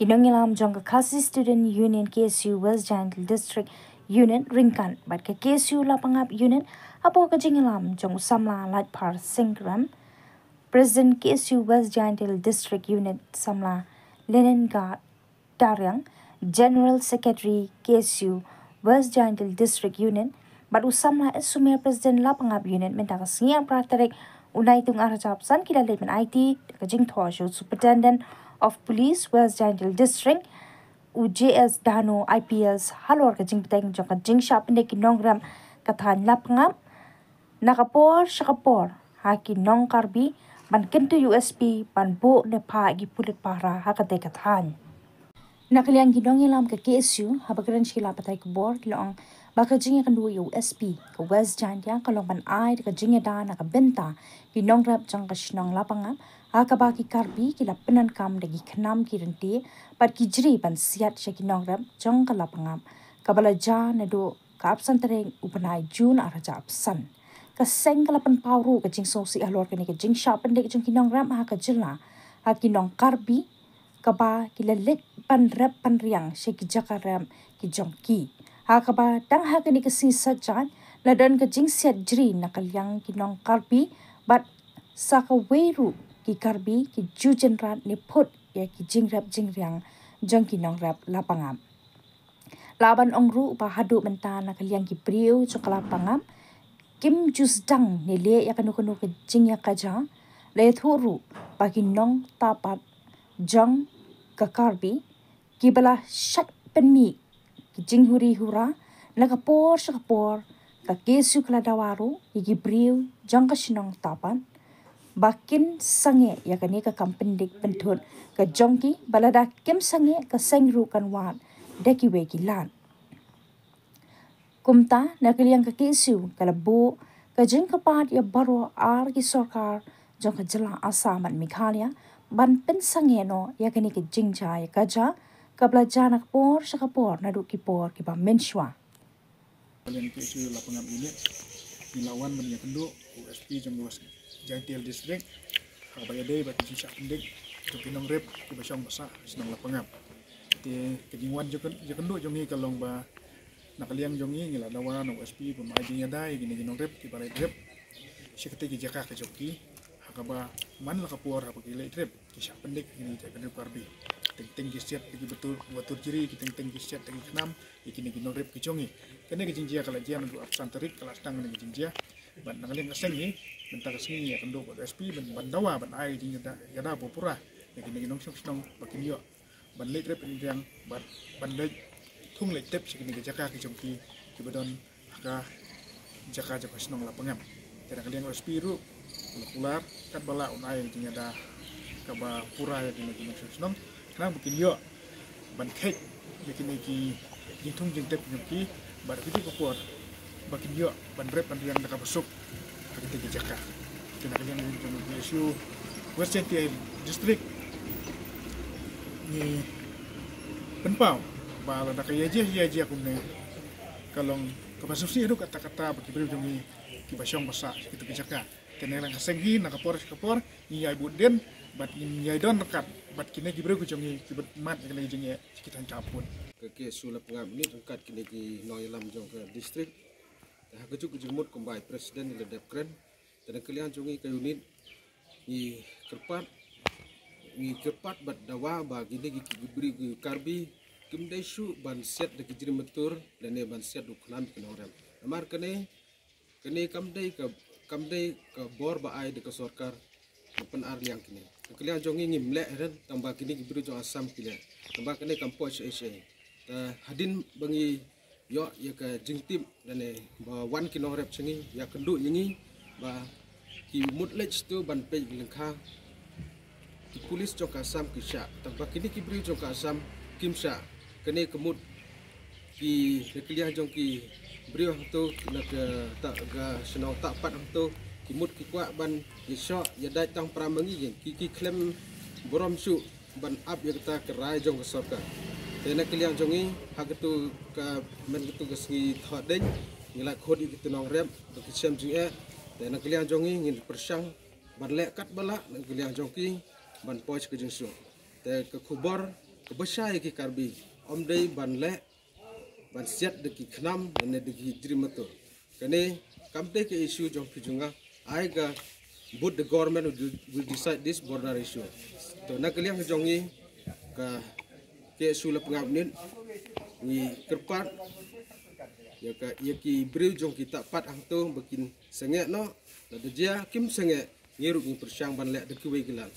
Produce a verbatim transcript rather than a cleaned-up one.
Ki nongïalam jong ka Khasi Student Union K S U West Jaintia District Unit ryngkat bad ka K S U Lapangap Unit hapoh ka jingïalam jong u samla Laitphar Singkram, President K S U West Jaintia District Unit, samla Lenengard Tariang, General Secretary K S U West Jaintia District Unit bad u samla Sumer, President Lapangap Unit, mynta ka sngi arphew phra tarik u Naitung arhajar arphew san ki la leit ban aiti da ka jingthoh sha u Superintendent of Police West Jaintia District, u J S Dhanu I P S, halor ka jingbteng jong ka jingshah pyndik ki nongrep ka thaiñ Lapangap na ka por sha ka por ha ki nong Karbi, ban kyntu ïa u S P ban buh ne phah ki pulit pahara ha katei ka thaiñ. Na ka liang ki nongïalam ka K S U, haba kren sha ki lad pathai khubor, ki la ong ba ka jingïakynduh ïa u S P ka West Jaintia ka long ban ai da ka jingïada na ka bynta ki nongrep jong ka shnong Lapangap, ha kaba ki Karbi ki la pyndonkam da ki khnam ki ryntih bad ki jri ban siat sha ki nongrep jong ka Lapangap, kaba la jia naduh ka arphew san tarik u bnai Jun arhajar arphew san. Ka seng ka la pynpaw ruh ka jingsngewsih halor kane ka jingshah pyndik jong ki nongrep ha ka jylla, ha ki nong Karbi, kaba ki la leit ban rep ban riang sha ki jaka rep ki jong ki. Ha kaba tang ha kane ka sngi Saitjaiñ la don ka jingsiat jri na ka liang ki nong Karbi, bad sa kawei ruh ki Karbi ki ju jynrat ne phut ïa ki jingrep jingriang jong ki nongrep Lapangap. Lah ban ong ruh ba haduh mynta na ka liang ki briew jong ka Lapangap kim ju sdang ne leh ïa kano kano ka jingïakajia. La ïathuh ruh ba ki nongtahpat jong ka Karbi kiba la shait pynmih ki jinghuri hura, na ka por sha ka por ka K S U ka la dawa ruh ïa ki briew jong ka shnong Tahpat ba kin sangeh ïa kane ka kam pyndik pynthut ka jong ki, ba lada kim sangeh ka seng ruh kan wad da kiwei ki lad. Kumta na ka liang ka K S U ka la buh ka jingkyrpad ïa baroh ar ki sorkar jong ka jylla Assam bad Meghalaya ban pynsangeh noh ïa kane ka jingjia ïa ka jaka, kaba la jia na ka por sha ka por naduh ki por kiba mynshuwa. Ka liang ka K S U Lapangap Unit, ngi la wan ban ïakynduh u S P jong ka West Jaintia District ha kaba ïadei bad ka jingshah pyndik jong ki nongrep kiba shong ba sah ha shnong Lapangap. Te ka jingwan ïakynduh jong ngi ka long ba na ka liang jong ngi ngi la dawa na u S P ba un ai jingïada ïa kine ki nongrep kiba leit rep sha katei ki jaka ka jong ki, ha kaba man la ka por haba ki leit rep ki shah pyndik ïa kine ki jaka rep Karbi. Teng teng ki siat da ki batur, batur jri, ki teng teng ki siat da ki khnam ïa kine ki nongrep ki jong ngi. Kane ka jingjia ka la jia naduh arphew san tarik, ka la sdang kane ka jingjia. Bad na ka liang ka seng ngi mynta ka sngi ngi ïakynduh bad u S P ban, ban dawa ban ai jingïada, ïada ba pura ïa kine ki nongshong shnong ba kin ïoh ban leit rep ban riang, ban, ban leit thung leit tep sha kine ki jaka ki jong ki kiba don ha ka jaka jong ka shnong Lapangap. Te na ka liang u S P ruh u la kular katba lah un ai jingïada kaba pura ïa kine ki nongshong shnong khnang ba kin ïoh ban kheit ïa kine ki jingthung jingtep jong ki, bad ha kito ki por ba kin ïoh ban rep ban riang da kaba suk ha kito ki jaka. Te na ka liang jong ka K S U West Jaintia District ngi pynpaw ba lada ka ïa jia ïa jia kumne ka long kaba sngewsih haduh katta katta bad ki briew jong ngi kiba shong ba sah ha kito ki jaka. Te na ka liang ka seng hi na ka por sha ka por ngi ïai bud dien bad ngi ïai don ryngkat bad kine ki briew ki jong ngi kiba mad ïa kane ka jingeh sha ki thaiñ ka pud. Ka K S U Lapangap Unit ryngkat kine ki nongïalam jong ka district, te ha kajuh ka jingmut kumba i president i la dep kren, te na ka liang jong ngi ka unit ngi kyrpad, ngi kyrpad bad dawa ba kine ki, ki briew ki Karbi kim dei shuh ban siat da ki jri myntur lane ban siat da u khnam ki nongrep. Namar kane, kane kam dei ka, kam dei ka bor ba ai da ka sorkar na pyn-ar liang kine. Na ka liang jong ngi ngim leh ren tang ba kine ki briew jong Assam ki leh. Tang ba kane kam poi shaei shaei. Te hadien ba ngi ïoh ïa ka jingtip lane ba wan ki nongrep sha ngi ïakynduh ïa ngi ba ki mut leit shatu ban peit lyngkha, ki pulit jong ka Assam ki shah. Tang ba kine ki briew jong ka Assam kim shah. Kane ka mut ki, na ka liang jong ki briew hangto na ka, ta, ka shnong Tahpat hangto ki mut ki kwah ban ïashoh ïadait tang para ma ngi, ki, ki khlem burom shuh ban ap ïa kata ka rai jong ka sorkar. Te na ka liang jong ngi ha kato ka, man kato ka sngi Thohdieng ngi la khot ïa kito nongrep da ki sem jingeh. Te na ka liang jong ngi ngin pyrshang ban leh katba lah na ka liang jong ki ban poi sha ka jingsuk. Te ka khubor kaba shai ïa ki Karbi, ym dei ban leh ban siat da ki khnam ne da ki jrimatur. Kane kam dei ka issue jong phi jong nga, ai ka but the government will, will decide this border issue. To na ka liang jong ngi ka KSU Lapangap Unit, ngi kyrpad ïa ka, ïa ki briew jong kita pat hangto ba kin sangeh noh, lada jia kim sangeh, ngi ruh ngi pyrshang ban leh da kiwei ki lad.